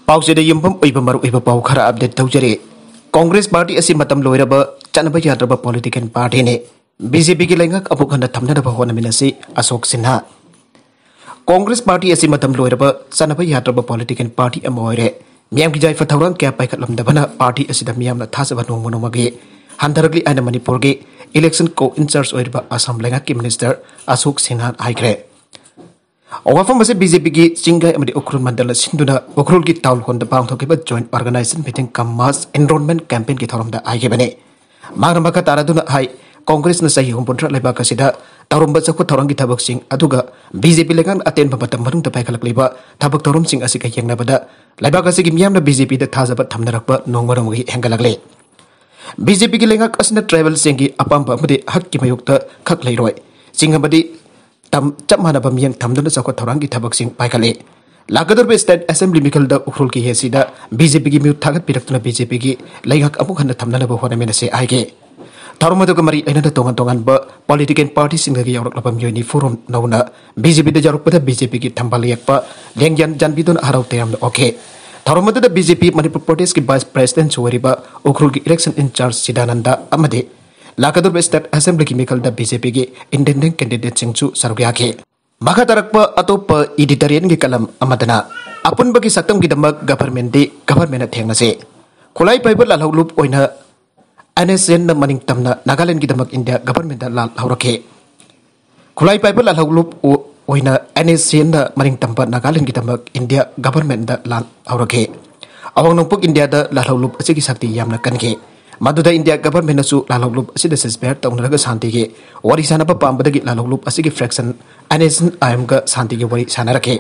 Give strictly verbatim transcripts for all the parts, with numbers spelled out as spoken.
ꯄꯥꯎꯆꯦꯗ ꯌꯨꯝꯐꯝ ꯑꯣꯏꯕ ꯃꯔꯨꯑꯣꯏꯕ ꯄꯥꯎ ꯈꯔ ꯑꯞꯗꯦꯠ ꯇꯧꯖꯔꯤ꯫ ꯀꯣꯡꯒ꯭ꯔꯦꯁ ꯄꯥꯔꯇꯤ ꯑꯁꯤ ꯃꯇꯝ ꯂꯣꯏꯔꯕ, ꯆꯠꯅꯕ ꯌꯥꯗ꯭ꯔꯕ ꯄꯣꯂꯤꯇꯤꯀꯦꯜ ꯄꯥꯔꯇꯤꯅꯤ꯫ ꯕꯤ ꯖꯦ ꯄꯤꯒꯤ ꯂꯩꯉꯥꯛ ꯑꯃꯨꯛ ꯍꯟꯅ ꯊꯝꯅꯅꯕ ꯍꯣꯠꯅꯃꯤꯟꯅꯁꯤ, ꯑꯁꯣꯛ ꯁꯤꯟꯍꯥ꯫ ꯀꯣꯡꯒ꯭ꯔꯦꯁ ꯄꯥꯔꯇꯤ ꯑꯁꯤ ꯃꯇꯝ ꯂꯣꯏꯔꯕ, ꯆꯠꯅꯕ ꯌꯥꯗ꯭ꯔꯕ ꯄꯣꯂꯤꯇꯤꯀꯦꯜ ꯄꯥꯔꯇꯤ ꯑꯃ ꯑꯣꯏꯔꯦ꯫ ꯃꯤꯌꯥꯝꯒꯤ ꯌꯥꯏꯐ ꯊꯧꯔꯥꯡ ꯀꯌꯥ ꯄꯥꯏꯈꯠꯂꯝꯗꯕꯅ ꯄꯥꯔꯇꯤ ꯑꯁꯤꯗ ꯃꯤꯌꯥꯝꯅ ꯊꯥꯖꯕ ꯅꯣꯡꯃ ꯅꯣꯡꯃꯒꯤ ꯍꯟꯊꯔꯛꯂꯤ ꯍꯥꯏꯅ ꯃꯅꯤꯄꯨꯔꯒꯤ ꯏꯂꯦꯛꯁꯟ ꯀꯣ ꯏꯟꯆꯥꯔꯖ ꯑꯣꯏꯔꯤꯕ ꯑꯁꯥꯝ ꯂꯩꯉꯥꯛꯀꯤ ꯃꯤꯅꯤꯁꯇꯔ ꯑꯁꯣꯛ ꯁꯤꯟꯍꯥꯅ ꯍꯥꯏꯈ꯭ꯔꯦ꯫ ꯋꯥꯐꯝ ꯑꯁꯤ ꯕꯤ ꯖꯦ ꯄꯤꯒꯤ ꯆꯤꯡꯒꯥꯏ ꯑꯃꯗꯤ ꯎꯈ꯭ꯔꯨꯜ ꯃꯟꯗꯜꯅ ꯁꯤꯟꯗꯨꯅ ꯎꯈ꯭ꯔꯨꯜꯒꯤ ꯇꯥꯎꯟ ꯍꯣꯜꯗ ꯄꯥꯡꯊꯣꯛꯈꯤꯕ ꯖꯣꯏꯟꯠ ꯑꯣꯔꯒꯅꯥꯏꯖꯦꯁꯟ ꯃꯤꯇꯤꯡ ꯀꯝ ꯃꯥꯁ ꯑꯦꯟꯔꯣꯜꯃꯦꯟꯠ ꯀꯦꯝꯄꯦꯟꯒꯤ ꯊꯧꯔꯝꯗ ꯍꯥꯏꯈꯤꯕꯅꯤ꯫ ꯃꯍꯥꯛꯅ ꯃꯈꯥ ꯇꯥꯔꯗꯨꯅ ꯍꯥꯏ, ꯀꯣꯡꯒ꯭ꯔꯦꯁꯅ ꯆꯍꯤ ꯍꯨꯝꯐꯨꯇꯔꯥ ꯂꯩꯕꯥꯛ ꯑꯁꯤꯗ ꯇꯧꯔꯝꯕ ꯆꯥꯎꯈꯠ ꯊꯧꯔꯥꯡꯒꯤ ꯊꯕꯛꯁꯤꯡ ꯑꯗꯨꯒ ꯕꯤ ꯖꯦ ꯄꯤ ꯂꯩꯉꯥꯛꯅ ꯑꯇꯦꯟꯕ ꯃꯇꯝ ꯃꯅꯨꯡꯗ ꯄꯥꯏꯈꯠꯂꯛꯂꯤꯕ ꯊꯕꯛ ꯊꯧꯔꯝꯁꯤꯡ ꯑꯁꯤꯒ ꯌꯦꯡꯅꯕꯗ ꯂꯩꯕꯥꯛ ꯑꯁꯤꯒꯤ ꯃꯤꯌꯥꯝꯅ ꯕꯤ ꯖꯦ ꯄꯤꯗ ꯊꯥꯖꯕ ꯊꯝꯅꯔꯛꯄ ꯅꯣꯡꯃ ꯅꯣꯡꯃꯒꯤ ꯍꯦꯟꯒꯠꯂꯛꯂꯤ꯫ ꯕꯤ ꯖꯦ ꯄꯤꯒꯤ ꯂꯩꯉꯥꯛ ꯑꯁꯤꯅ ꯇ꯭ꯔꯥꯏꯕꯦꯜꯁꯤꯡꯒꯤ ꯑꯄꯥꯝꯕ ꯑꯃꯗꯤ ꯍꯛꯀꯤ ꯃꯥꯌꯣꯛꯇ ꯈꯛ ꯂꯩꯔꯣꯏ꯫ ꯆꯤꯡ ꯑꯃꯗꯤ ꯇꯝ ꯆꯞ ꯃꯥꯟꯅꯕ ꯃꯤꯠꯌꯦꯡ ꯊꯝꯗꯨꯅ ꯆꯥꯎꯈꯠ ꯊꯧꯔꯥꯡꯒꯤ ꯊꯕꯛꯁꯤꯡ ꯄꯥꯏꯈꯠꯂꯤ꯫ ꯂꯥꯛꯀꯗꯧꯔꯤꯕ ꯁ꯭ꯇꯦꯠ ꯑꯦꯁꯦꯝꯕ꯭ꯂꯤ ꯃꯤꯈꯜꯗ ꯎꯈ꯭ꯔꯨꯜꯒꯤ ꯍꯦꯁꯤꯗ ꯕꯤ ꯖꯦ ꯄꯤꯒꯤ ꯃꯤꯍꯨꯠ ꯊꯥꯒꯠꯄꯤꯔꯛꯇꯨꯅ ꯕꯤ ꯖꯦ ꯄꯤꯒꯤ ꯂꯩꯉꯥꯛ ꯑꯃꯨꯛ ꯍꯟꯅ ꯊꯝꯅꯅꯕ ꯍꯣꯠꯅꯃꯤꯟꯅꯁꯤ ꯍꯥꯏꯈꯤ꯫ ꯊꯧꯔꯝ ꯑꯗꯨꯒ ꯃꯔꯤ ꯂꯩꯅꯅ ꯇꯣꯉꯥꯟ ꯇꯣꯉꯥꯟꯕ ꯄꯣꯂꯤꯇꯤꯀꯦꯜ ꯄꯥꯔꯇꯤꯁꯤꯡꯗꯒꯤ ꯌꯥꯎꯔꯛꯂꯕ ꯃꯤꯑꯣꯏ ꯅꯤꯐꯨ ꯔꯣꯝ ꯅꯧꯅ ꯕꯤ ꯖꯦ ꯄꯤꯗ ꯌꯥꯎꯔꯛꯄꯗ ꯕꯤ ꯖꯦ ꯄꯤꯒꯤ ꯊꯝꯕꯥꯜ ꯌꯦꯛꯄ ꯂꯦꯡꯌꯥꯟ ꯌꯥꯟꯕꯤꯗꯨꯅ ꯍꯔꯥꯎ ꯇꯌꯥꯝꯅ ꯑꯣꯛꯈꯤ꯫ ꯊꯧꯔꯝ ꯑꯗꯨꯗ ꯕꯤ ꯖꯦ ꯄꯤ ꯃꯅꯤꯄꯨꯔ ꯄ꯭ꯔꯗꯦꯁꯀꯤ ꯚꯥꯏꯁ ꯄ꯭ꯔꯦꯁꯤꯗꯦꯟꯠꯁꯨ ꯑꯣꯏꯔꯤꯕ ꯎꯈ꯭ꯔꯨꯜꯒꯤ ꯏꯂꯦꯛꯁꯟ ꯏꯟꯆꯥꯔꯖ ꯁꯤꯗꯥꯅꯟꯗ ꯑꯃꯗꯤ ꯂꯥꯛꯀꯗꯧꯔꯤꯕ ꯁ꯭ꯇꯦꯠ ꯑꯦꯁꯦꯝꯕ꯭ꯂꯤꯒꯤ ꯃꯤꯈꯜꯗ ꯕꯤ ꯖꯦ ꯄꯤꯒꯤ ꯏꯟꯗꯤꯄꯦꯟꯗꯦꯟꯠ ꯀꯦꯟꯗꯤꯗꯦꯠꯁꯤꯡꯁꯨ ꯁꯔꯨꯛ ꯌꯥꯈꯤ꯫ ꯃꯈꯥ ꯇꯥꯔꯛꯄ ꯑꯇꯣꯞꯄ ꯏꯗꯤꯇꯣꯔꯤꯌꯦꯜꯒꯤ ꯀꯂꯝ ꯑꯃꯗꯅ, ꯑꯄꯨꯟꯕꯒꯤ ꯁꯛꯇꯝꯒꯤꯗꯃꯛ ꯒꯚꯔꯟꯃꯦꯟꯠꯇꯤ ꯒꯚꯔꯟꯃꯦꯟꯠꯅ ꯊꯦꯡꯅꯁꯤ꯫ ꯈꯨꯠꯂꯥꯏ ꯄꯥꯏꯕ ꯂꯥꯜꯍꯧꯂꯨꯞ ꯑꯣꯏꯅ ꯑꯦꯟ ꯑꯦꯁ ꯑꯦꯟꯅ ꯃꯅꯤꯡ ꯇꯝꯅ ꯅꯥꯒꯥꯂꯦꯟꯒꯤꯗꯃꯛ ꯏꯟꯗꯤꯌꯥ ꯒꯚꯔꯟꯃꯦꯟꯠꯇ ꯂꯥꯜ ꯍꯧꯔꯛꯈꯤ꯫ ꯈꯨꯠꯂꯥꯏ ꯄꯥꯏꯕ ꯂꯥꯜꯍꯧꯂꯨꯞ ꯑꯣ-, ꯑꯣꯏꯅ ꯑꯦꯟ ꯑꯦꯁ ꯑꯦꯟꯅ ꯃꯅꯤꯡ ꯇꯝꯕ ꯅꯥꯒꯥꯂꯦꯟꯒꯤꯗꯃꯛ ꯏꯟꯗꯤꯌꯥ ꯒꯚꯔꯟꯃꯦꯟꯠꯇ ꯂꯥꯜ ꯍꯧꯔꯛꯈꯤ꯫ ꯑꯋꯥꯡ ꯅꯣꯡꯄꯣꯛ ꯏꯟꯗꯤꯌꯥꯗ ꯂꯥꯜꯍꯧꯂꯨꯞ ꯑꯁꯤꯒꯤ ꯁꯛꯇꯤ ꯌꯥꯝꯅ ꯀꯟꯈꯤ꯫ ꯃꯗꯨꯗ ꯏꯟꯗꯤꯌꯥ ꯒꯚꯔꯟꯃꯦꯟꯠꯅꯁꯨ ꯂꯥꯜꯍꯧꯂꯨꯞ ꯑꯁꯤꯗ ꯁꯤꯖꯐꯥꯌꯔ ꯇꯧꯅꯔꯒ ꯁꯥꯟꯇꯤꯒꯤ ꯋꯥꯔꯤ ꯁꯥꯟꯅꯕ ꯄꯥꯝꯕꯗꯒꯤ ꯂꯥꯜꯍꯧꯂꯨꯞ ꯑꯁꯤꯒꯤ ꯐ꯭ꯔꯦꯛꯁꯟ ꯑꯦꯟ ꯑꯦꯁ ꯑꯦꯟ ꯑꯥꯏ ꯑꯦꯝꯒ ꯁꯥꯟꯇꯤꯒꯤ ꯋꯥꯔꯤ ꯁꯥꯟꯅꯔꯛꯈꯤ꯫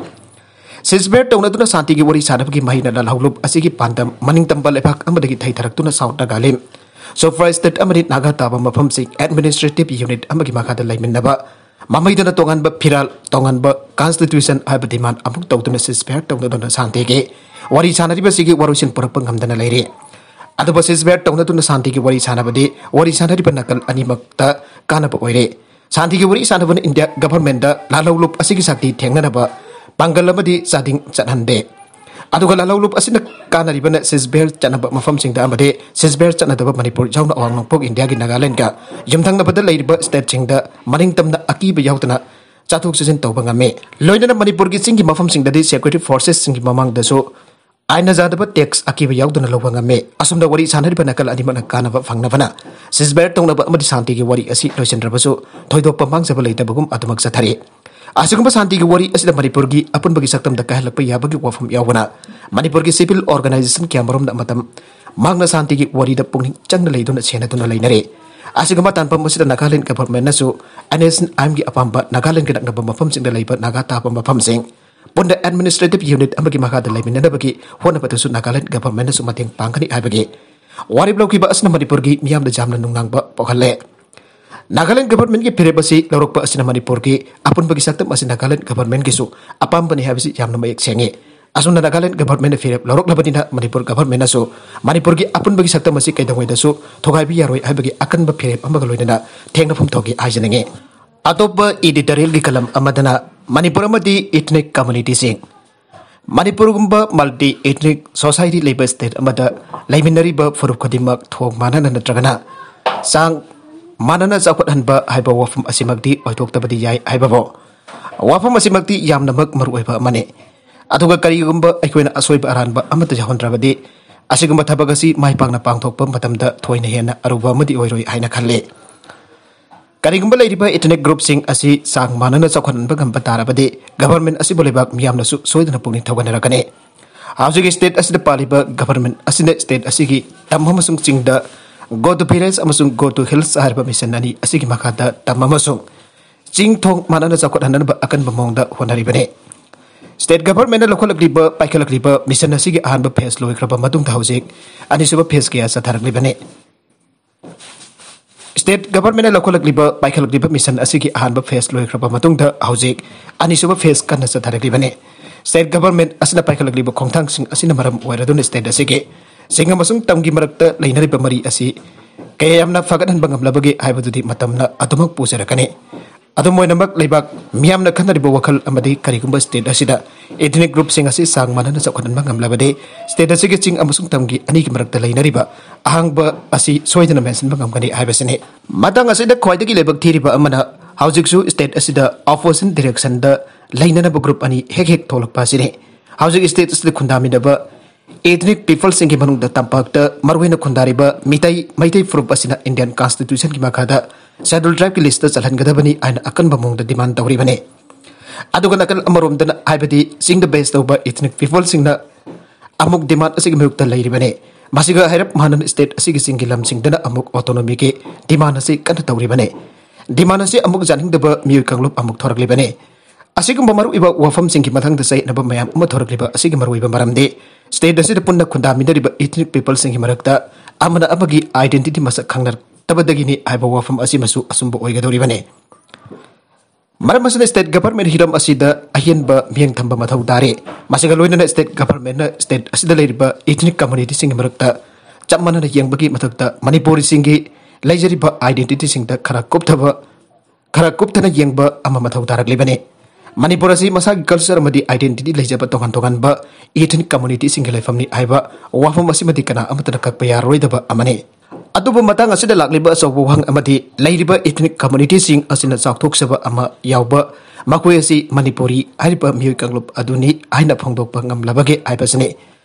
ꯁꯤꯖꯐꯥꯌꯔ ꯇꯧꯅꯗꯨꯅ ꯁꯥꯟꯇꯤꯒꯤ ꯋꯥꯔꯤ ꯁꯥꯟꯅꯕꯒꯤ ꯃꯍꯩꯅ ꯂꯥꯜꯍꯧꯂꯨꯞ ꯑꯁꯤꯒꯤ ꯄꯥꯟꯗꯝ ꯃꯅꯤꯡꯇꯝꯕ ꯂꯩꯕꯥꯛ ꯑꯃꯗꯒꯤ ꯊꯩꯊꯔꯛꯇꯨꯅ ꯁꯥꯎꯠ ꯅꯥꯒꯥꯂꯦꯟ, ꯁꯣꯐ꯭ꯔꯥꯏ ꯁ꯭ꯇꯦꯠ ꯑꯃꯗꯤ ꯅꯥꯒꯥ ꯇꯥꯕ ꯃꯐꯝꯁꯤꯡ ꯑꯦꯗꯃꯤꯅꯤꯁꯇ꯭ꯔꯦꯇꯤꯚ ꯌꯨꯅꯤꯠ ꯑꯃꯒꯤ ꯃꯈꯥꯗ ꯂꯩꯃꯤꯟꯅꯕ, ꯃꯃꯩꯗꯅ ꯇꯣꯉꯥꯟꯕ ꯐꯤꯔꯥꯜ, ꯇꯣꯉꯥꯟꯕ ꯀꯟꯁꯇꯤꯇ꯭ꯌꯨꯁꯟ ꯍꯥꯏꯕ ꯗꯤꯃꯥꯟ ꯑꯃꯨꯛ ꯇꯧꯗꯨꯅ ꯁꯤꯖꯐꯥꯌꯔ ꯇꯧꯅꯗꯨꯅ ꯁꯥꯟꯇꯤꯒꯤ ꯋꯥꯔꯤ ꯁꯥꯟꯅꯔꯤꯕꯁꯤꯒꯤ ꯋꯥꯔꯣꯏꯁꯤꯟ ꯄꯨꯔꯛꯄ ꯉꯝꯗꯅ ꯂꯩꯔꯤ꯫ ꯑꯗꯨꯕꯨ ꯁꯤꯖꯐꯥꯌꯔ ꯇꯧꯅꯗꯨꯅ ꯁꯥꯟꯇꯤꯒꯤ ꯋꯥꯔꯤ ꯁꯥꯟꯅꯕꯗꯤ ꯋꯥꯔꯤ ꯁꯥꯟꯅꯔꯤꯕ ꯅꯥꯀꯜ ꯑꯅꯤꯃꯛꯇ ꯀꯥꯟꯅꯕ ꯑꯣꯏꯔꯦ꯫ ꯁꯥꯟꯇꯤꯒꯤ ꯋꯥꯔꯤ ꯁꯥꯟꯅꯕꯅ ꯏꯟꯗꯤꯌꯥ ꯒꯚꯔꯟꯃꯦꯟꯠꯇ ꯂꯥꯜꯍꯧꯂꯨꯞ ꯑꯁꯤꯒꯤ ꯁꯛꯇꯤ ꯊꯦꯡꯅꯅꯕ ꯄꯥꯡꯒꯜ ꯑꯃꯗꯤ ꯆꯥꯗꯤꯡ ꯆꯠꯍꯟꯗꯦ꯫ ꯑꯗꯨꯒ ꯂꯥꯂꯧꯂꯨꯞ ꯑꯁꯤꯅ ꯀꯥꯟꯅꯔꯤꯕꯅ ꯁꯤꯖꯕꯦꯔ ꯆꯠꯅꯕ ꯃꯐꯝꯁꯤꯡꯗ ꯑꯃꯗꯤ ꯁꯤꯖꯕꯦꯔ ꯆꯠꯅꯗꯕ ꯃꯅꯤꯄꯨꯔ ꯌꯥꯎꯅ ꯑꯋꯥꯡ ꯅꯣꯡꯄꯣꯛ ꯏꯟꯗꯤꯌꯥꯒꯤ ꯅꯥꯒꯥꯂꯦꯟꯗꯒ ꯌꯨꯝꯊꯪꯅꯕꯗ ꯂꯩꯔꯤꯕ ꯁ꯭ꯇꯦꯠꯁꯤꯡꯗ ꯃꯅꯤꯡꯇꯝꯅ ꯑꯀꯤꯕ ꯌꯥꯎꯗꯅ ꯆꯠꯊꯣꯛ ꯆꯠꯁꯤꯟ ꯇꯧꯕ ꯉꯝꯃꯤ꯫ ꯂꯣꯏꯅꯅ ꯃꯅꯤꯄꯨꯔꯒꯤ ꯆꯤꯡꯒꯤ ꯃꯐꯝꯁꯤꯡꯗꯗꯤ ꯁꯦꯀ꯭ꯌꯨꯔꯤꯇꯤ ꯐꯣꯔꯁꯦꯁꯁꯤꯡꯒꯤ ꯃꯃꯥꯡꯗꯁꯨ ꯑꯥꯏꯟꯅ ꯌꯥꯗꯕ ꯇꯦꯛꯁ ꯑꯀꯤꯕ ꯌꯥꯎꯗꯅ ꯂꯧꯕ ꯉꯝꯃꯤ꯫ ꯑꯁꯣꯝꯗ ꯋꯥꯔꯤ ꯁꯥꯟꯅꯔꯤꯕ ꯅꯥꯀꯜ ꯑꯅꯤꯃꯛꯅ ꯀꯥꯟꯅꯕ ꯐꯪꯅꯕꯅ ꯁꯤꯖꯕꯦꯔ ꯇꯧꯅꯕ ꯑꯃꯗꯤ ꯁꯥꯟꯇꯤꯒꯤ ꯋꯥꯔꯤ ꯑꯁꯤ ꯂꯣꯏꯁꯤꯟꯗ꯭ꯔꯕꯁꯨ ꯊꯣꯏꯗꯣꯛꯄ ꯃꯥꯡꯖꯕ ꯂꯩꯇꯕꯒꯨꯝ ꯑꯗꯨꯃꯛ ꯆꯠꯊꯔꯤ꯫ ꯑꯁꯤꯒꯨꯝꯕ ꯁꯥꯟꯇꯤꯒꯤ ꯋꯥꯔꯤ ꯑꯁꯤꯗ ꯃꯅꯤꯄꯨꯔꯒꯤ ꯑꯄꯨꯟꯕꯒꯤ ꯁꯛꯇꯝꯗ ꯀꯥꯏꯍꯜꯂꯛꯄ ꯌꯥꯕꯒꯤ ꯋꯥꯐꯝ ꯌꯥꯎꯕꯅ ꯃꯅꯤꯄꯨꯔꯒꯤ ꯁꯤꯚꯤꯜ ꯑꯣꯔꯒꯅꯥꯏꯖꯦꯁꯟ ꯀꯌꯥꯃꯔꯨꯝꯅ ꯃꯇꯝ ꯃꯥꯡꯅ ꯁꯥꯟꯇꯤꯒꯤ ꯋꯥꯔꯤꯗ ꯄꯨꯛꯅꯤꯡ ꯆꯪꯅ ꯂꯩꯗꯨꯅ ꯁꯦꯟꯅꯗꯨꯅ ꯂꯩꯅꯔꯤ꯫ ꯑꯁꯤꯒꯨꯝꯕ ꯇꯥꯟꯐꯝ ꯑꯁꯤꯗ ꯅꯥꯒꯥꯂꯦꯟ ꯒꯚꯔꯟꯃꯦꯟꯠꯅꯁꯨ ꯑꯦꯟ ꯑꯦꯁ ꯑꯥꯏ ꯑꯦꯝꯒꯤ ꯑꯄꯥꯝꯕ ꯅꯥꯒꯥꯂꯦꯟꯒ ꯅꯛꯅꯕ ꯃꯐꯝꯁꯤꯡꯗ ꯂꯩꯕ ꯅꯥꯒꯥ ꯇꯥꯕ ꯃꯐꯝꯁꯤꯡ ꯄꯨꯟꯅ ꯑꯦꯗꯃꯤꯅꯤꯁꯇ꯭ꯔꯦꯇꯤꯚ ꯌꯨꯅꯤꯠ ꯑꯃꯒꯤ ꯃꯈꯥꯗ ꯂꯩꯃꯤꯟꯅꯅꯕꯒꯤ ꯍꯣꯠꯅꯕꯗꯁꯨ ꯅꯥꯒꯥꯂꯦꯟ ꯒꯚꯔꯟꯃꯦꯟꯠꯅꯁꯨ ꯃꯇꯦꯡ ꯄꯥꯡꯒꯅꯤ ꯍꯥꯏꯕꯒꯤ ꯋꯥꯔꯦꯞ ꯂꯧꯈꯤꯕ ꯑꯁꯤꯅ ꯃꯅꯤꯄꯨꯔꯒꯤ ꯃꯤꯌꯥꯝꯗ ꯌꯥꯝꯅ ꯅꯨꯡꯅꯥꯡꯕ ꯄꯣꯛꯍꯜꯂꯦ꯫ ꯅꯥꯒꯥꯂꯦꯟ ꯒꯚꯔꯟꯃꯦꯟꯠꯀꯤ ꯐꯤꯔꯦꯞ ꯑꯁꯤ ꯂꯧꯔꯛꯄ ꯑꯁꯤꯅ ꯃꯅꯤꯄꯨꯔꯒꯤ ꯑꯄꯨꯟꯕꯒꯤ ꯁꯛꯇꯝ ꯑꯁꯤ ꯅꯥꯒꯥꯂꯦꯟ ꯒꯚꯔꯟꯃꯦꯟꯠꯀꯤꯁꯨ ꯑꯄꯥꯝꯕꯅꯤ ꯍꯥꯏꯕꯁꯤ ꯌꯥꯝꯅ ꯃꯌꯦꯛ ꯁꯦꯡꯉꯤ꯫ ꯑꯁꯨꯝꯅ ꯅꯥꯒꯥꯂꯦꯟ ꯒꯚꯔꯟꯃꯦꯟꯠꯅ ꯐꯤꯔꯦꯞ ꯂꯧꯔꯛꯂꯕꯅꯤꯅ ꯃꯅꯤꯄꯨꯔ ꯒꯚꯔꯟꯃꯦꯟꯠꯅꯁꯨ ꯃꯅꯤꯄꯨꯔꯒꯤ ꯑꯄꯨꯟꯕꯒꯤ ꯁꯛꯇꯝ ꯑꯁꯤ ꯀꯩꯗꯧꯉꯩꯗꯁꯨ ꯊꯨꯒꯥꯏꯕ ꯌꯥꯔꯣꯏ ꯍꯥꯏꯕꯒꯤ ꯑꯀꯟꯕ ꯐꯤꯔꯦꯞ ꯑꯃꯒ ꯂꯣꯏꯅꯅ ꯊꯦꯡꯅꯐꯝ ꯊꯣꯛꯏ ꯍꯥꯏꯖꯅꯤꯡꯉꯤ꯫ ꯑꯇꯣꯞꯄ ꯏꯗꯤꯇꯣꯔꯤꯌꯦꯜꯒꯤ ꯀꯂꯝ ꯑꯃꯗꯅ ꯃꯅꯤꯄꯨꯔ ꯑꯃꯗꯤ ꯏꯊꯅꯤꯛ ꯀꯝꯃꯨꯅꯤꯇꯤꯁꯤꯡ꯫ ꯃꯅꯤꯄꯨꯔꯒꯨꯝꯕ ꯃꯜꯇꯤ ꯏꯊꯅꯤꯛ ꯁꯣꯁꯥꯏꯇꯤ ꯂꯩꯕ ꯁ꯭ꯇꯦꯠ ꯑꯃꯗ ꯂꯩꯃꯤꯟꯅꯔꯤꯕ ꯐꯨꯔꯨꯞ ꯈꯨꯗꯤꯡꯃꯛ ꯊꯣꯡ ꯃꯥꯟꯅꯅ ꯅꯠꯇ꯭ꯔꯒꯅ ꯆꯥꯡ ꯃꯥꯟꯅꯅ ꯆꯥꯎꯈꯠꯍꯟꯕ ꯍꯥꯏꯕ ꯋꯥꯐꯝ ꯑꯁꯤꯃꯛꯇꯤ ꯑꯣꯏꯊꯣꯛꯇꯕꯗꯤ ꯌꯥꯏ ꯍꯥꯏꯕꯕꯨ ꯋꯥꯐꯝ ꯑꯁꯤꯃꯛꯇꯤ ꯌꯥꯝꯅꯃꯛ ꯃꯔꯨꯑꯣꯏꯕ ꯑꯃꯅꯤ꯫ ꯑꯗꯨꯒ ꯀꯔꯤꯒꯨꯝꯕ ꯑꯩꯈꯣꯏꯅ ꯑꯁꯣꯏꯕ ꯑꯔꯥꯟꯕ ꯑꯃꯠꯇ ꯌꯥꯎꯍꯟꯗ꯭ꯔꯕꯗꯤ ꯑꯁꯤꯒꯨꯝꯕ ꯊꯕꯛ ꯑꯁꯤ ꯃꯥꯏ ꯄꯥꯛꯅ ꯄꯥꯡꯊꯣꯛꯄ ꯃꯇꯝꯗ ꯊꯣꯏꯅ ꯍꯦꯟꯅ ꯑꯔꯨꯕ ꯑꯃꯗꯤ ꯑꯣꯏꯔꯣꯏ ꯍꯥꯏꯅ ꯈꯜꯂꯤ꯫ ꯀꯔꯤꯒꯨꯝꯕ ꯂꯩꯔꯤꯕ ꯏꯊꯅꯤꯛ ꯒ꯭ꯔꯨꯞꯁꯤꯡ ꯑꯁꯤ ꯆꯥꯡ ꯃꯥꯟꯅꯅ ꯆꯥꯎꯈꯠꯍꯟꯕ ꯉꯝꯕ ꯇꯥꯔꯕꯗꯤ ꯒꯚꯔꯟꯃꯦꯟꯠ ꯑꯁꯤꯕꯨ ꯂꯩꯕꯥꯛ ꯃꯤꯌꯥꯝꯅꯁꯨ ꯁꯣꯏꯗꯅ ꯄꯨꯛꯅꯤꯡ ꯊꯧꯒꯠꯅꯔꯛꯀꯅꯤ꯫ ꯍꯧꯖꯤꯛ ꯁ꯭ꯇꯦꯠ ꯑꯁꯤꯗ ꯄꯥꯜꯂꯤꯕ ꯒꯚꯔꯟꯃꯦꯟꯠ ꯑꯁꯤꯅ ꯁ꯭ꯇꯦꯠ ꯑꯁꯤꯒꯤ ꯇꯝ ꯑꯃꯁꯨꯡ ꯆꯤꯡꯗ Go to Village ꯑꯃꯁꯨꯡ Go to Hills ꯍꯥꯏꯔꯤꯕ ꯃꯤꯁꯟ ꯑꯅꯤ ꯑꯁꯤꯒꯤ ꯃꯈꯥꯗ ꯇꯝ ꯑꯃꯁꯨꯡ ꯆꯤꯡ ꯊꯣꯡ ꯃꯥꯟꯅꯅ ꯆꯥꯎꯈꯠꯍꯟꯅꯕ ꯑꯀꯟꯕ ꯃꯑꯣꯡꯗ ꯍꯣꯠꯅꯔꯤꯕꯅꯤ꯫ ꯁ꯭ꯇꯦꯠ ꯒꯚꯔꯟꯃꯦꯟꯠꯅ ꯂꯧꯈꯠꯂꯛꯂꯤꯕ ꯄꯥꯏꯈꯠꯂꯛꯂꯤꯕ ꯃꯤꯁꯟ ꯑꯁꯤꯒꯤ ꯑꯍꯥꯟꯕ ꯐꯦꯁ ꯂꯣꯏꯈ꯭ꯔꯕ ꯃꯇꯨꯡꯗ ꯍꯧꯖꯤꯛ ꯑꯅꯤꯁꯨꯕ ꯐꯦꯁ ꯀꯌꯥ ꯆꯠꯊꯔꯛꯂꯤꯕꯅꯤ꯫ ꯁ꯭ꯇꯦꯠ ꯒꯚꯔꯟꯃꯦꯟꯠꯅ ꯂꯧꯈꯠꯂꯛꯂꯤꯕ ꯄꯥꯏꯈꯠꯂꯛꯂꯤꯕ ꯃꯤꯁꯟ ꯑꯁꯤꯒꯤ ꯑꯍꯥꯟꯕ ꯐꯦꯁ ꯂꯣꯏꯈ꯭ꯔꯕ ꯃꯇꯨꯡꯗ ꯍꯧꯖꯤꯛ ꯑꯅꯤꯁꯨꯕ ꯐꯦꯁ ꯀꯟꯅ ꯆꯠꯊꯔꯛꯂꯤꯕꯅꯤ꯫ ꯁ꯭ꯇꯦꯠ ꯒꯚꯔꯟꯃꯦꯟꯠ ꯑꯁꯤꯅ ꯄꯥꯏꯈꯠꯂꯛꯂꯤꯕ ꯈꯣꯡꯊꯥꯡꯁꯤꯡ ꯑꯁꯤꯅ ꯃꯔꯝ ꯑꯣꯏꯔꯗꯨꯅ ꯁ꯭ꯇꯦꯠ ꯑꯁꯤꯒꯤ ꯆꯤꯡ ꯑꯃꯁꯨꯡ ꯇꯝꯒꯤ ꯃꯔꯛꯇ ꯂꯩꯅꯔꯤꯕ ꯃꯔꯤ ꯑꯁꯤ ꯀꯌꯥ ꯌꯥꯝꯅ ꯐꯒꯠꯍꯟꯕ ꯉꯝꯂꯕꯒꯦ ꯍꯥꯏꯕꯗꯨꯗꯤ ꯃꯇꯝꯅ ꯑꯗꯨꯃꯛ ꯄꯨꯖꯔꯛꯀꯅꯤ꯫ ꯑꯗꯨꯝ ꯑꯣꯏꯅꯃꯛ, ꯂꯩꯕꯥꯛ ꯃꯤꯌꯥꯝꯅ ꯈꯟꯅꯔꯤꯕ ꯋꯥꯈꯜ ꯑꯃꯗꯤ ꯀꯔꯤꯒꯨꯝꯕ state ꯑꯁꯤꯗ ethnic groupꯁꯤꯡ ꯑꯁꯤ ꯆꯥꯡ ꯃꯥꯟꯅꯅ ꯆꯥꯎꯈꯠꯍꯟꯕ ꯉꯝꯂꯕꯗꯤ, state ꯑꯁꯤꯒꯤ ꯆꯤꯡ ꯑꯃꯁꯨꯡ ꯇꯝꯒꯤ ꯑꯅꯤꯒꯤ ꯃꯔꯛꯇ ꯂꯩꯅꯔꯤꯕ ꯑꯍꯥꯡꯕ ꯑꯁꯤ ꯁꯣꯏꯗꯅ ꯃꯦꯟꯁꯤꯟꯕ ꯉꯝꯒꯅꯤ ꯍꯥꯏꯕꯁꯤꯅꯤ꯫ ꯃꯇꯥꯡ ꯑꯁꯤꯗ ꯈ꯭ꯋꯥꯏꯗꯒꯤ ꯂꯥꯏꯕꯛ ꯊꯤꯔꯤꯕ ꯑꯃꯅ, ꯍꯧꯖꯤꯛꯁꯨ state ꯑꯁꯤꯗ opposition directionꯗ ꯂꯩꯅꯅꯕ group ꯑꯅꯤ ꯍꯦꯛ ꯍꯦꯛ ꯊꯣꯛꯂꯛꯄ ꯑꯁꯤꯅꯤ꯫ ꯍꯧꯖꯤꯛ state ꯑꯁꯤꯗ ꯈꯨꯟꯗꯥꯃꯤꯟꯅꯕ ethnic peopleꯁꯤꯡꯒꯤ ꯃꯅꯨꯡꯗ ꯇꯝꯄꯥꯛꯇ ꯃꯔꯨꯑꯣꯏꯅ ꯈꯨꯟꯗꯥꯔꯤꯕ ꯃꯤꯇꯩ, ꯃꯩꯇꯩ ꯐꯨꯔꯨꯞ ꯑꯁꯤꯅ Indian Constitutionꯒꯤ ꯃꯈꯥꯗ Scheduled Tribeꯀꯤ listꯇ ꯆꯜꯍꯟꯒꯗꯕꯅꯤ ꯍꯥꯏꯅ ꯑꯀꯟꯕ ꯃꯑꯣꯡꯗ demand ꯇꯧꯔꯤꯕꯅꯤ꯫ ꯑꯗꯨꯒ ꯅꯥꯀꯜ ꯑꯃꯔꯣꯝꯗꯅ, ꯍꯥꯏꯕꯗꯤ ꯆꯤꯡꯗ base ꯇꯧꯕ ethnic peopleꯁꯤꯡꯅ ꯑꯃꯨꯛ demand ꯑꯁꯤꯒꯤ ꯃꯥꯌꯣꯛꯇ ꯂꯩꯔꯤꯕꯅꯤ꯫ ꯃꯁꯤꯒ ꯍꯥꯏꯔꯞ ꯃꯥꯟꯅꯅ state ꯑꯁꯤꯒꯤ ꯆꯤꯡꯒꯤ ꯂꯝꯁꯤꯡꯗꯅ ꯑꯃꯨꯛ autonomyꯒꯤ demand ꯑꯁꯤ ꯀꯟꯅ ꯇꯧꯔꯤꯕꯅꯤ꯫ Demand ꯑꯁꯤ ꯑꯃꯨꯛ ꯌꯥꯅꯤꯡꯗꯕ ꯃꯤꯑꯣꯏ ꯀꯥꯡꯂꯨꯞ ꯑꯃꯨꯛ ꯊꯣꯔꯛꯂꯤꯕꯅꯤ꯫ ꯑꯁꯤꯒꯨꯝꯕ ꯃꯔꯨꯑꯣꯏꯕ ꯋꯥꯐꯝꯁꯤꯡꯒꯤ ꯃꯊꯪꯗ ꯆꯌꯦꯠꯅꯕ ꯃꯌꯥꯝ ꯑꯃ ꯊꯣꯔꯛꯂꯤꯕ ꯑꯁꯤꯒꯤ ꯃꯔꯨꯑꯣꯏꯕ ꯃꯔꯝꯗꯤ, state ꯑꯁꯤꯗ ꯄꯨꯟꯅ ꯈꯨꯟꯗꯥꯃꯤꯟꯅꯔꯤꯕ ethnic peopleꯁꯤꯡꯒꯤ ꯃꯔꯛꯇ ꯑꯃꯅ ꯑꯃꯒꯤ identity ꯃꯁꯛ ꯈꯪꯅꯔꯛꯇꯕꯗꯒꯤꯅꯤ ꯍꯥꯏꯕ ꯋꯥꯐꯝ ꯑꯁꯤꯃꯁꯨ ꯑꯆꯨꯝꯕ ꯑꯣꯏꯒꯗꯧꯔꯤꯕꯅꯤ꯫ ꯃꯔꯝ ꯑꯁꯤꯅ state government ꯍꯤꯔꯝ ꯑꯁꯤꯗ ꯑꯍꯦꯟꯕ ꯃꯤꯠꯌꯦꯡ ꯊꯝꯕ ꯃꯊꯧ ꯇꯥꯔꯦ꯫ ꯃꯁꯤꯒ ꯂꯣꯏꯅꯅ state governmentꯅ state ꯑꯁꯤꯗ ꯂꯩꯔꯤꯕ ethnic communityꯁꯤꯡꯒꯤ ꯃꯔꯛꯇ ꯆꯞ ꯃꯥꯟꯅꯅ ꯌꯦꯡꯕꯒꯤ ꯃꯊꯛꯇ ꯃꯅꯤꯄꯨꯔꯤꯁꯤꯡꯒꯤ ꯂꯩꯖꯔꯤꯕ identityꯁꯤꯡꯗ ꯈꯔ ꯀꯨꯞꯊꯕ, ꯈꯔ ꯀꯨꯞꯊꯅ ꯌꯦꯡꯕ ꯑꯃ ꯃꯊꯧ ꯇꯥꯔꯛꯂꯤꯕꯅꯤ꯫ ꯃꯅꯤꯄꯨꯔ ꯑꯁꯤ ꯃꯁꯥꯒꯤ culture ꯑꯃꯗꯤ identity ꯂꯩꯖꯕ ꯇꯣꯉꯥꯟ ꯇꯣꯉꯥꯟꯕ ethnic communityꯁꯤꯡꯒꯤ ꯂꯩꯐꯝꯅꯤ ꯍꯥꯏꯕ ꯋꯥꯐꯝ ꯑꯁꯤꯃꯗꯤ ꯀꯅꯥ ꯑꯃꯠꯇꯅ ꯀꯛꯄ ꯌꯥꯔꯔꯣꯏꯗꯕ ꯑꯃꯅꯤ꯫ ꯑꯗꯨꯕꯨ ꯃꯇꯥꯡ ꯑꯁꯤꯗ ꯂꯥꯛꯂꯤꯕ ꯑꯆꯧꯕ ꯋꯥꯍꯪ ꯑꯃꯗꯤ, ꯂꯩꯔꯤꯕ ethnic communityꯁꯤꯡ ꯑꯁꯤꯅ ꯆꯥꯎꯊꯣꯛꯆꯕ ꯑꯃ ꯌꯥꯎꯕ ꯃꯈꯣꯏ ꯑꯁꯤ ꯃꯅꯤꯄꯨꯔꯤ ꯍꯥꯏꯔꯤꯕ ꯃꯤꯑꯣꯏ ꯀꯥꯡꯂꯨꯞ ꯑꯗꯨꯅꯤ ꯍꯥꯏꯅ ꯐꯣꯡꯗꯣꯛꯄ ꯉꯝꯂꯕꯒꯦ ꯍꯥꯏꯕꯁꯤꯅꯤ꯫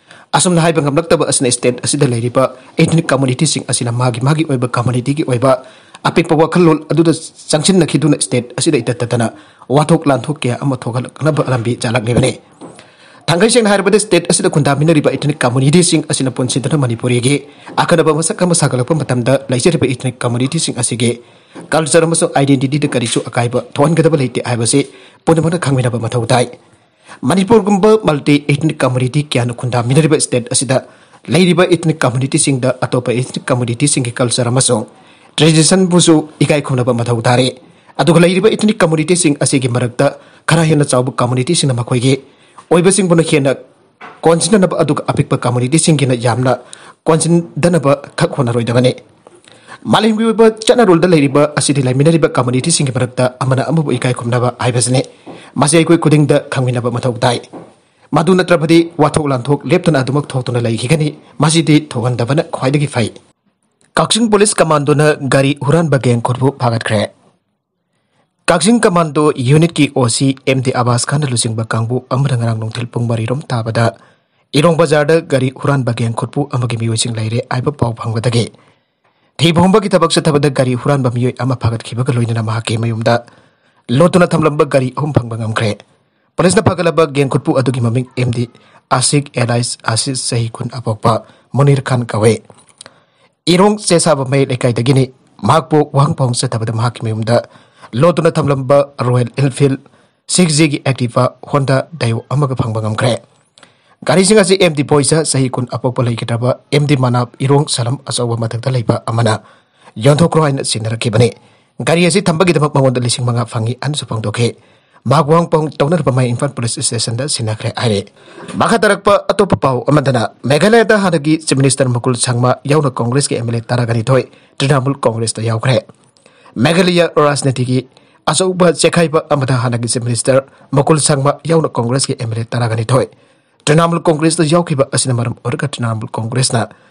ꯑꯁꯨꯝꯅ ꯍꯥꯏꯕ ꯉꯝꯂꯛꯇꯕ ꯑꯁꯤꯅ state ꯑꯁꯤꯗ ꯂꯩꯔꯤꯕ ethnic communityꯁꯤꯡ ꯑꯁꯤꯅ ꯃꯥꯒꯤ ꯃꯥꯒꯤ ꯑꯣꯏꯕ communityꯒꯤ ꯑꯣꯏꯕ ꯑꯄꯤꯛꯄ ꯋꯥꯈꯜꯂꯣꯟ ꯑꯗꯨꯗ ꯆꯪꯁꯤꯟꯅꯈꯤꯗꯨꯅ state ꯑꯁꯤꯗ ꯏꯇꯠ ꯇꯠꯇꯅ ꯋꯥꯊꯣꯛ ꯂꯥꯟꯊꯣꯛ ꯀꯌꯥ ꯑꯃ ꯊꯣꯛꯍꯜꯂꯛꯅꯕ ꯂꯝꯕꯤ ꯆꯥꯂꯛꯂꯤꯕꯅꯤ꯫ ꯊꯥꯡꯒꯩ ꯁꯦꯡꯅ ꯍꯥꯏꯔꯕꯗ, state ꯑꯁꯤꯗ ꯈꯨꯟꯗꯥꯃꯤꯟꯅꯔꯤꯕ ethnic communityꯁꯤꯡ ꯑꯁꯤꯅ ꯄꯨꯟꯁꯤꯟꯗꯨꯅ ꯃꯅꯤꯄꯨꯔꯤꯒꯤ ꯑꯀꯟꯅꯕ ꯃꯁꯛ ꯑꯃ ꯁꯥꯒꯠꯂꯛꯄ ꯃꯇꯝꯗ, ꯂꯩꯖꯔꯤꯕ ethnic communityꯁꯤꯡ ꯑꯁꯤꯒꯤ culture ꯑꯃꯁꯨꯡ identityꯗ ꯀꯔꯤꯁꯨ ꯑꯀꯥꯏꯕ ꯊꯣꯛꯍꯟꯒꯗꯕ ꯂꯩꯇꯦ ꯍꯥꯏꯕꯁꯤ ꯄꯨꯝꯅꯃꯛꯅ ꯈꯪꯃꯤꯟꯅꯕ ꯃꯊꯧ ꯇꯥꯏ꯫ ꯃꯅꯤꯄꯨꯔꯒꯨꯝꯕ multi ethnic community ꯀꯌꯥꯅ ꯈꯨꯟꯗꯥꯃꯤꯟꯅꯔꯤꯕ state ꯑꯁꯤꯗ ꯂꯩꯔꯤꯕ ethnic communityꯁꯤꯡꯗ ꯑꯇꯣꯞꯄ ethnic communityꯁꯤꯡꯒꯤ culture ꯑꯃꯁꯨꯡ traditionꯕꯨꯁꯨ ꯏꯀꯥꯏ ꯈꯨꯝꯅꯕ ꯃꯊꯧ ꯇꯥꯔꯦ꯫ ꯑꯗꯨꯒ ꯂꯩꯔꯤꯕ ethnic communityꯁꯤꯡ ꯑꯁꯤꯒꯤ ꯃꯔꯛꯇ ꯈꯔ ꯍꯦꯟꯅ ꯆꯥꯎꯕ communityꯁꯤꯡꯅ ꯃꯈꯣꯏꯒꯤ ꯑꯣꯏꯕꯁꯤꯡꯕꯨꯅ ꯍꯦꯟꯅ ꯀꯣꯟꯁꯤꯟꯅꯅꯕ, ꯑꯗꯨꯒ ꯑꯄꯤꯛꯄ communityꯁꯤꯡꯒꯤꯅ ꯌꯥꯝꯅ ꯀꯣꯟꯁꯤꯟꯗꯅꯕ ꯈꯛ ꯍꯣꯠꯅꯔꯣꯏꯗꯕꯅꯤ꯫ ꯃꯥꯂꯦꯝꯒꯤ ꯑꯣꯏꯕ ꯆꯠꯅꯔꯣꯜꯗ ꯂꯩꯔꯤꯕ ꯑꯁꯤꯗꯤ ꯂꯩꯃꯤꯟꯅꯔꯤꯕ ꯀꯝꯃꯨꯅꯤꯇꯤꯁꯤꯡꯒꯤ ꯃꯔꯛꯇ ꯑꯃꯅ ꯑꯃꯕꯨ ꯏꯀꯥꯏ ꯈꯨꯝꯅꯕ ꯍꯥꯏꯕꯁꯤꯅꯤ꯫ ꯃꯁꯤ ꯑꯩꯈꯣꯏ ꯈꯨꯗꯤꯡꯗ ꯈꯪꯃꯤꯟꯅꯕ ꯃꯊꯧ ꯇꯥꯏ꯫ ꯃꯗꯨ ꯅꯠꯇ꯭ꯔꯕꯗꯤ ꯋꯥꯊꯣꯛ ꯂꯥꯟꯊꯣꯛ ꯂꯦꯞꯇꯅ ꯑꯗꯨꯃꯛ ꯊꯣꯛꯇꯨꯅ ꯂꯩꯈꯤꯒꯅꯤ꯫ ꯃꯁꯤꯗꯤ ꯊꯣꯛꯍꯟꯗꯕꯅ ꯈ꯭ꯋꯥꯏꯗꯒꯤ ꯐꯩ꯫ ꯀꯛꯆꯤꯡ ꯄꯨꯂꯤꯁ ꯀꯃꯥꯟꯗꯣꯅ ꯒꯥꯔꯤ ꯍꯨꯔꯥꯟꯕ ꯒꯦꯡ ꯈꯨꯠꯄꯨ ꯐꯥꯒꯠꯈ꯭ꯔꯦ꯫ ꯀꯛꯆꯤꯡ ꯀꯃꯥꯟꯗꯣ ꯌꯨꯅꯤꯠꯀꯤ ꯑꯣ ꯁꯤ ꯑꯦꯝ ꯗꯤ ꯑꯕꯥꯁ ꯈꯥꯟꯅ ꯂꯨꯆꯤꯡꯕ ꯀꯥꯡꯕꯨ ꯑꯃꯅ ꯉꯔꯥꯡ ꯅꯨꯡꯊꯤꯜ ꯄꯨꯡ ꯃꯔꯤꯔꯣꯝ ꯇꯥꯕꯗ ꯏꯔꯣꯡ ꯕꯖꯥꯔꯗ ꯒꯥꯔꯤ ꯍꯨꯔꯥꯟꯕ ꯒꯦꯡ ꯈꯨꯠꯄꯨ ꯑꯃꯒꯤ ꯃꯤꯑꯣꯏꯁꯤꯡ ꯂꯩꯔꯦ ꯍꯥꯏꯕ ꯄꯥꯎ ꯐꯪꯕꯗꯒꯤ ꯊꯤꯕ ꯍꯨꯝꯕꯒꯤ ꯊꯕꯛ ꯆꯠꯊꯕꯗ ꯒꯥꯔꯤ ꯍꯨꯔꯥꯟꯕ ꯃꯤꯑꯣꯏ ꯑꯃ ꯐꯥꯒꯠꯈꯤꯕꯒ ꯂꯣꯏꯅꯅ ꯃꯍꯥꯛꯀꯤ ꯃꯌꯨꯝꯗ ꯂꯣꯠꯇꯨꯅ ꯊꯝꯂꯝꯕ ꯒꯥꯔꯤ ꯑꯍꯨꯝ ꯐꯪꯕ ꯉꯝꯈ꯭ꯔꯦ꯫ ꯄꯨꯂꯤꯁꯅ ꯐꯥꯒꯠꯂꯕ ꯒꯦꯡ ꯈꯨꯠꯄꯨ ꯑꯗꯨꯒꯤ ꯃꯃꯤꯡ ꯑꯦꯝ ꯗꯤ ꯑꯥꯁꯤꯛ ꯑꯦꯂꯥꯏꯁ ꯑꯥꯁꯤꯁ ꯆꯍꯤ ꯀꯨꯟ ꯑꯄꯣꯛꯄ ꯃꯨꯅꯤꯔ ꯈꯥꯟ ꯀꯧꯋꯦ꯫ ꯏꯔꯣꯡ ꯆꯦꯁꯥꯕ ꯃꯌꯥꯏ ꯂꯩꯀꯥꯏꯗꯒꯤꯅꯤ꯫ ꯃꯍꯥꯛꯄꯨ ꯋꯥꯍꯪ ꯄꯥꯎꯍꯪ ꯆꯠꯊꯕꯗ ꯃꯍꯥꯛꯀꯤ ꯃꯌꯨꯝꯗ ꯂꯣꯠꯇꯨꯅ ꯊꯝꯂꯝꯕ ꯔꯣꯌꯦꯜ ꯏꯟꯐꯤꯜ ꯁꯤꯛꯁ ꯖꯤꯒꯤ ꯑꯦꯛꯇꯤꯚꯥ ꯍꯣꯟꯗꯥ ꯗꯥꯏꯑꯣ ꯑꯃꯒ ꯐꯪꯕ ꯉꯝꯈ꯭ꯔꯦ꯫ ꯒꯥꯔꯤꯁꯤꯡ ꯑꯁꯤ ꯑꯦꯝ ꯗꯤ ꯕꯣꯏꯁ ꯆꯍꯤ ꯀꯨꯟ ꯑꯄꯣꯛꯄ ꯂꯩꯈꯤꯗ꯭ꯔꯕ ꯑꯦꯝ ꯗꯤ ꯃꯅꯥꯞ ꯏꯔꯣꯡ ꯁꯂꯝ ꯑꯆꯧꯕ ꯃꯊꯛꯇ ꯂꯩꯕ ꯑꯃꯅ ꯌꯣꯟꯊꯣꯛꯈ꯭ꯔꯣ ꯍꯥꯏꯅ ꯁꯤꯟꯅꯔꯛꯈꯤꯕꯅꯤ꯫ ꯒꯥꯔꯤ ꯑꯁꯤ ꯊꯝꯕꯒꯤꯗꯃꯛ ꯃꯉꯣꯟꯗ ꯂꯤꯁꯤꯡ ꯃꯉꯥ ꯐꯪꯏ ꯍꯥꯏꯅꯁꯨ ꯐꯣꯡꯗꯣꯛꯈꯤ꯫ ꯃꯍꯥꯛ ꯋꯥꯍꯪ ꯄꯥꯎꯍꯪ ꯇꯧꯅꯅꯕ ꯃꯌꯥꯏ ꯏꯝꯐꯥꯜ ꯄꯨꯂꯤꯁ ꯁ꯭ꯇꯦꯁꯟꯗ ꯁꯤꯟꯅꯈ꯭ꯔꯦ ꯍꯥꯏꯔꯦ꯫ ꯃꯈꯥ ꯇꯥꯔꯛꯄ ꯑꯇꯣꯞꯄ ꯄꯥꯎ ꯑꯃꯗꯅ ꯃꯦꯘꯥꯂꯌꯗ ꯍꯥꯟꯅꯒꯤ ꯆꯤꯐ ꯃꯤꯅꯤꯁꯇꯔ ꯃꯨꯀꯨꯜ ꯁꯪꯃꯥ ꯌꯥꯎꯅ ꯀꯣꯡꯒ꯭ꯔꯦꯁꯀꯤ ꯑꯦꯝ ꯑꯦꯜ ꯑꯦ ꯇꯔꯥꯒ ꯅꯤꯊꯣꯏ ꯇ꯭ꯔꯤꯅꯥꯃꯨꯜ ꯀꯣꯡꯒ꯭ꯔꯦꯁꯇ ꯌꯥꯎꯈ꯭ꯔꯦ꯫ ꯃꯦꯘꯥꯂꯌ ꯔꯥꯖꯅꯤꯇꯤꯒꯤ ꯑꯆꯧꯕ ꯆꯦꯈꯥꯏꯕ ꯑꯃꯗ ꯍꯥꯟꯅꯒꯤ ꯆꯤꯐ ꯃꯤꯅꯤꯁꯇꯔ ꯃꯨꯀꯨꯜ ꯁꯪꯃꯥ ꯌꯥꯎꯅ ꯀꯣꯡꯒ꯭ꯔꯦꯁꯀꯤ ꯑꯦꯝ ꯑꯦꯜ ꯑꯦ ꯇꯔꯥꯒ ꯅꯤꯊꯣꯏ ꯇ꯭ꯔꯤꯅꯥꯃꯨꯜ ꯀꯣꯡꯒ꯭ꯔꯦꯁꯇ ꯌꯥꯎꯈꯤꯕ ꯑꯁꯤꯅ ꯃꯔꯝ ꯑꯣꯏꯔꯒ ꯇ꯭ꯔꯤꯅꯥꯃꯨꯜ ꯀꯣꯡꯒ꯭ꯔꯦꯁꯅ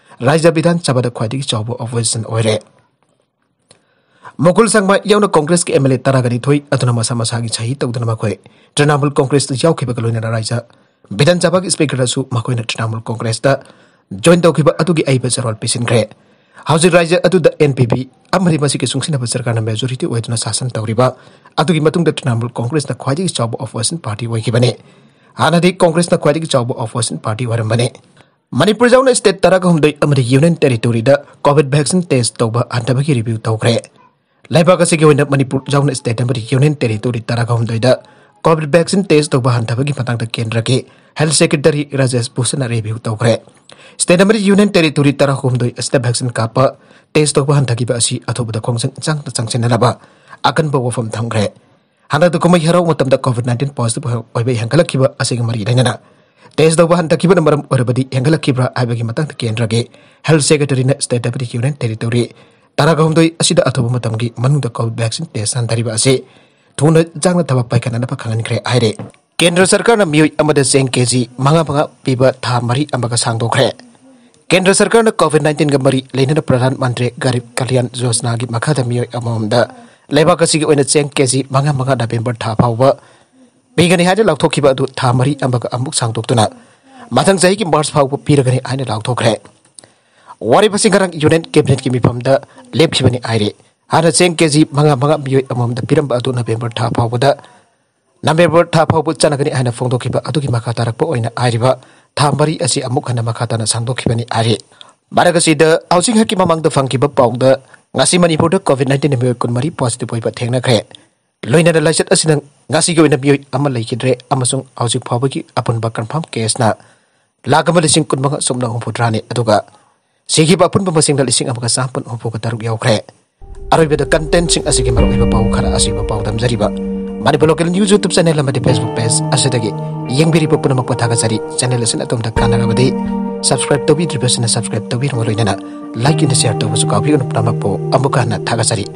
ꯔꯥꯖ꯭ꯌ ꯕꯤꯙꯥꯟ ꯁꯚꯥꯗ ꯈ꯭ꯋꯥꯏꯗꯒꯤ ꯆꯥꯎꯕ ꯑꯣꯄꯣꯖꯤꯁꯟ ꯑꯣꯏꯔꯦ꯫ ꯃꯨꯀꯨꯜ ꯁꯪꯃꯥ ꯌꯥꯎꯅ ꯀꯣꯡꯒ꯭ꯔꯦꯁꯀꯤ ꯑꯦꯝ ꯑꯦꯜ ꯑꯦ ꯇꯔꯥꯒ ꯅꯤꯊꯣꯏ ꯑꯗꯨꯅ ꯃꯁꯥ ꯃꯁꯥꯒꯤ ꯁꯍꯤ ꯇꯧꯗꯨꯅ ꯃꯈꯣꯏ ꯇ꯭ꯔꯤꯅꯥꯃꯨꯜ ꯀꯣꯡꯒ꯭ꯔꯦꯁꯇ ꯌꯥꯎꯈꯤꯕꯒ ꯂꯣꯏꯅꯅ ꯔꯥꯖ꯭ꯌ ꯕꯤꯙꯥꯟ ꯁꯚꯥꯒꯤ ꯁ꯭ꯄꯤꯀꯔꯗꯁꯨ ꯃꯈꯣꯏꯅ ꯇ꯭ꯔꯤꯅꯥꯃꯨꯜ ꯀꯣꯡꯒ꯭ꯔꯦꯁꯇ ꯖꯣꯏꯟ ꯇꯧꯈꯤꯕ ꯑꯗꯨꯒꯤ ꯑꯏꯕ ꯆꯦꯔꯣꯜ ꯄꯤꯁꯤꯟꯈ꯭ꯔꯦ꯫ ꯍꯧꯖꯤꯛ ꯔꯥꯖ꯭ꯌ ꯑꯗꯨꯗ ꯑꯦꯟ ꯄꯤ ꯄꯤ ꯑꯃꯗꯤ ꯃꯁꯤꯒꯤ ꯆꯨꯡꯁꯤꯟꯅꯕ ꯁꯔꯀꯥꯔꯅ ꯃꯦꯖꯣꯔꯤꯇꯤ ꯑꯣꯏꯗꯨꯅ ꯁꯥꯁꯟ ꯇꯧꯔꯤꯕ ꯑꯗꯨꯒꯤ ꯃꯇꯨꯡꯗ ꯇ꯭ꯔꯤꯅꯥꯃꯨꯜ ꯀꯣꯡꯒ꯭ꯔꯦꯁꯅ ꯈ꯭ꯋꯥꯏꯗꯒꯤ ꯆꯥꯎꯕ ꯑꯣꯄꯣꯖꯤꯁꯟ ꯄꯥꯔꯇꯤ ꯑꯣꯏꯈꯤꯕꯅꯤ꯫ ꯍꯥꯟꯅꯗꯤ ꯀꯣꯡꯒ꯭ꯔꯦꯁꯅ ꯈ꯭ꯋꯥꯏꯗꯒꯤ ꯆꯥꯎꯕ ꯑꯣꯄꯣꯖꯤꯁꯟ ꯄꯥꯔꯇꯤ ꯑꯣꯏꯔꯝꯕꯅꯤ꯫ ꯃꯅꯤꯄꯨꯔ ꯌꯥꯎꯅ ꯁ꯭ꯇꯦꯠ ꯇꯔꯥꯒ ꯍꯨꯝꯗꯣꯏ ꯑꯃꯗꯤ ꯌꯨꯅꯤꯌꯟ ꯇꯦꯔꯤꯇꯣꯔꯤꯗ ꯀꯣꯚꯤꯗ ꯚꯦꯛꯁꯤꯟ ꯇꯦꯁ ꯇꯧꯕ ꯍꯟꯊꯕꯒꯤ ꯔꯤꯚ꯭ꯌꯨ ꯇꯧꯈ꯭ꯔꯦ꯫ ꯂꯩꯕꯥꯛ ꯑꯁꯤꯒꯤ ꯑꯣꯏꯅ ꯃꯅꯤꯄꯨꯔ ꯌꯥꯎꯅ ꯁ꯭ꯇꯦꯠ ꯑꯃꯗꯤ ꯌꯨꯅꯤꯌꯟ ꯇꯦꯔꯤꯇꯣꯔꯤ ꯇꯔꯥꯒ ꯍꯨꯝꯗꯣꯏꯗ ꯀꯣꯚꯤꯗ ꯚꯦꯛꯁꯤꯟ ꯇꯦꯁ ꯇꯧꯕ ꯍꯟꯊꯕꯒꯤ ꯃꯇꯥꯡꯗ ꯀꯦꯟꯗ꯭ꯔꯒꯤ ꯍꯦꯜꯊ ꯁꯦꯀ꯭ꯔꯦꯇꯔꯤ ꯔꯥꯖꯦꯁ ꯚꯨꯁꯟꯅ ꯔꯤꯚ꯭ꯌꯨ ꯇꯧꯈ꯭ꯔꯦ꯫ ꯁ꯭ꯇꯦꯠ ꯑꯃꯗꯤ ꯌꯨꯅꯤꯌꯟ ꯇꯦꯔꯤꯇꯣꯔꯤ ꯇꯔꯥꯍꯨꯝꯗꯣꯏ ꯑꯁꯤꯗ ꯚꯦꯛꯁꯤꯟ ꯀꯥꯞꯄ, ꯇꯦꯁ ꯇꯧꯕ ꯍꯟꯊꯈꯤꯕ ꯑꯁꯤ ꯑꯊꯨꯕꯗ ꯈꯣꯡꯖꯪ ꯆꯪꯅ ꯆꯪꯁꯤꯟꯅꯅꯕ ꯑꯀꯟꯕ ꯋꯥꯐꯝ ꯊꯝꯈ꯭ꯔꯦ꯫ ꯍꯟꯗꯛꯇ ꯀꯨꯝꯍꯩ ꯍꯔꯥꯎ ꯃꯇꯝꯗ ꯀꯣꯚꯤꯗ ꯅꯥꯏꯟꯇꯤꯟ ꯄꯣꯖꯤꯇꯤꯚ ꯑꯣꯏꯕ ꯍꯦꯟꯒꯠꯂꯛꯈꯤꯕ ꯑꯁꯤꯒ ꯃꯔꯤ ꯂꯩꯅꯅ ꯇꯦꯁ ꯇꯧꯕ ꯍꯟꯊꯈꯤꯕꯅ ꯃꯔꯝ ꯑꯣꯏꯔꯕꯗꯤ ꯍꯦꯟꯒꯠꯂꯛꯈꯤꯕ꯭ꯔꯥ ꯍꯥꯏꯕꯒꯤ ꯃꯇꯥꯡꯗ ꯀꯦꯟꯗ꯭ꯔꯒꯤ ꯍꯦꯜꯊ ꯁꯦꯀ꯭ꯔꯦꯇꯔꯤꯅ ꯁ꯭ꯇꯦꯠ ꯑꯃꯗꯤ ꯌꯨꯅꯤꯌꯟ ꯇꯦꯔꯤꯇꯣꯔꯤ ꯇꯔꯥꯒ ꯍꯨꯝꯗꯣꯏ ꯑꯁꯤꯗ ꯑꯊꯨꯕ ꯃꯇꯝꯒꯤ ꯃꯅꯨꯡꯗ ꯀꯣꯚꯤꯗ ꯚꯦꯛꯁꯤꯟ ꯇꯦꯁ ꯍꯟꯊꯔꯤꯕ ꯑꯁꯤ ꯊꯨꯅ ꯆꯥꯡꯅ ꯊꯕꯛ ꯄꯥꯏꯈꯠꯅꯅꯕ ꯈꯪꯍꯟꯈ꯭ꯔꯦ ꯍꯥꯏꯔꯦ꯫ ꯀꯦꯟꯗ꯭ꯔ ꯁꯔꯀꯥꯔꯅ ꯃꯤꯑꯣꯏ ꯑꯃꯗ ꯆꯦꯡ ꯀꯦꯖꯤ ꯃꯉꯥ ꯃꯉꯥ ꯄꯤꯕ ꯊꯥ ꯃꯔꯤ ꯑꯃꯒ ꯁꯥꯡꯗꯣꯛꯈ꯭ꯔꯦ꯫ ꯀꯦꯟꯗ꯭ꯔ ꯁꯔꯀꯥꯔꯅ ꯀꯣꯚꯤꯗ ꯅꯥꯏꯟꯇꯤꯟꯒ ꯃꯔꯤ ꯂꯩꯅꯅ ꯄ꯭ꯔꯙꯥꯟ ꯃꯟꯇ꯭ꯔꯤ ꯒꯔꯤꯕ ꯀꯜꯌꯥꯟ ꯌꯣꯖꯅꯥꯒꯤ ꯃꯈꯥꯗ ꯃꯤꯑꯣꯏ ꯑꯃꯃꯝꯗ ꯂꯩꯕꯥꯛ ꯑꯁꯤꯒꯤ ꯑꯣꯏꯅ ꯆꯦꯡ ꯀꯦꯖꯤ ꯃꯉꯥ ꯃꯉꯥ ꯅꯕꯦꯝꯕꯔ ꯊꯥ ꯐꯥꯎꯕ ꯄꯤꯒꯅꯤ ꯍꯥꯏꯅ ꯂꯥꯎꯊꯣꯛꯈꯤꯕ ꯑꯗꯨ ꯊꯥ ꯃꯔꯤ ꯑꯃꯒ ꯑꯃꯨꯛ ꯁꯥꯡꯗꯣꯛꯇꯨꯅ ꯃꯊꯪ ꯆꯍꯤꯒꯤ ꯃꯥꯔꯆ ꯐꯥꯎꯕ ꯄꯤꯔꯒꯅꯤ ꯍꯥꯏꯅ ꯂꯥꯎꯊꯣꯛꯈ꯭ꯔꯦ꯫ ꯋꯥꯔꯦꯞ ꯑꯁꯤ ꯉꯔꯥꯡ ꯌꯨꯅꯤꯌꯟ ꯀꯦꯕꯤꯅꯦꯠꯀꯤ ꯃꯤꯐꯝꯗ ꯂꯦꯞꯈꯤꯕꯅꯤ ꯍꯥꯏꯔꯤ꯫ ꯍꯥꯟꯅ ꯆꯦꯡ ꯀꯦꯖꯤ ꯃꯉꯥ ꯃꯉꯥ ꯃꯤꯑꯣꯏ ꯑꯃꯃꯝꯗ ꯄꯤꯔꯝꯕ ꯑꯗꯨ ꯅꯕꯦꯝꯕꯔ ꯊꯥ ꯐꯥꯎꯕꯗ, ꯅꯕꯦꯝꯕꯔ ꯊꯥ ꯐꯥꯎꯕ ꯆꯠꯅꯒꯅꯤ ꯍꯥꯏꯅ ꯐꯣꯡꯗꯣꯛꯈꯤꯕ ꯑꯗꯨꯒꯤ ꯃꯈꯥ ꯇꯥꯔꯛꯄ ꯑꯣꯏꯅ ꯍꯥꯏꯔꯤꯕ ꯊꯥ ꯃꯔꯤ ꯑꯁꯤ ꯑꯃꯨꯛ ꯍꯟꯅ ꯃꯈꯥ ꯇꯥꯅ ꯁꯥꯡꯗꯣꯛꯈꯤꯕꯅꯤ ꯍꯥꯏꯔꯤ꯫ ꯃꯔꯛ ꯑꯁꯤꯗ ꯍꯧꯖꯤꯛ ꯉꯥꯏꯍꯥꯛꯀꯤ ꯃꯃꯥꯡꯗ ꯐꯪꯈꯤꯕ ꯄꯥꯎꯗ ꯉꯁꯤ ꯃꯅꯤꯄꯨꯔꯗ ꯀꯣꯚꯤꯗ ꯅꯥꯏꯟꯇꯤꯟ ꯃꯤꯑꯣꯏ ꯀꯨꯟꯃꯔꯤ ꯄꯣꯖꯤꯇꯤꯚ ꯑꯣꯏꯕ ꯊꯦꯡꯅꯈ꯭ꯔꯦ꯫ ꯂꯣꯏꯅꯅ ꯂꯥꯏꯆꯠ ꯑꯁꯤꯅ ꯉꯁꯤꯒꯤ ꯑꯣꯏꯅ ꯃꯤꯑꯣꯏ ꯑꯃ ꯂꯩꯈꯤꯗ꯭ꯔꯦ ꯑꯃꯁꯨꯡ ꯍꯧꯖꯤꯛ ꯐꯥꯎꯕꯒꯤ ꯑꯄꯨꯟꯕ ꯀꯟꯐꯥꯔꯝ ꯀꯦꯁꯅ ꯂꯥꯈ ꯑꯃ ꯂꯤꯁꯤꯡ ꯀꯨꯟ ꯃꯉꯥ ꯆꯨꯝꯅ ꯍꯨꯝꯐꯨ ꯇꯔꯥꯅꯤ, ꯑꯗꯨꯒ ꯁꯤꯈꯤꯕ ꯑꯄꯨꯟꯕ ꯃꯁꯤꯡꯅ ꯂꯤꯁꯤꯡ ꯑꯃꯒ ꯆꯥꯃꯥꯄꯟ ꯍꯨꯝꯐꯨꯒ ꯇꯔꯨꯛ ꯌꯧꯈ꯭ꯔꯦ꯫ ꯑꯔꯣꯏꯕꯗ ꯀꯟꯇꯦꯟꯁꯤꯡ ꯑꯁꯤꯒꯤ ꯃꯔꯨꯑꯣꯏꯕ ꯄꯥꯎ ꯈꯔ ꯑꯁꯤꯕ ꯄꯥꯎꯗꯝꯖꯔꯤꯕ Manipur local news YouTube channel ꯑꯃꯗꯤ ꯐꯦꯁꯕꯨꯛ ꯄꯦꯖ ꯑꯁꯤꯗꯒꯤ ꯌꯦꯡꯕꯤꯔꯤꯕ ꯄꯨꯝꯅꯃꯛꯄꯨ ꯊꯥꯒꯠꯆꯔꯤ꯫ ꯆꯦꯅꯦꯜ ꯑꯁꯤꯅ ꯑꯗꯣꯝꯗ ꯀꯥꯟꯅꯔꯕꯗꯤ ꯁꯕꯁꯀ꯭ꯔꯥꯏꯕ ꯇꯧꯕꯤꯗ꯭ꯔꯤꯕꯁꯤꯅ ꯁꯕꯁꯀ꯭ꯔꯥꯏꯕ ꯇꯧꯕꯤꯔꯕ ꯂꯣꯏꯅꯅ ꯂꯥꯏꯛ ꯑꯃꯗꯤ ꯁꯦꯌꯔ ꯇꯧꯕꯁꯨ ꯀꯥꯎꯕꯤꯒꯅꯨ꯫ ꯄꯨꯝꯅꯃꯛꯄꯨ ꯑꯃꯨꯛꯀ ꯍꯟꯅ ꯊꯥꯒꯠꯆꯔꯤ꯫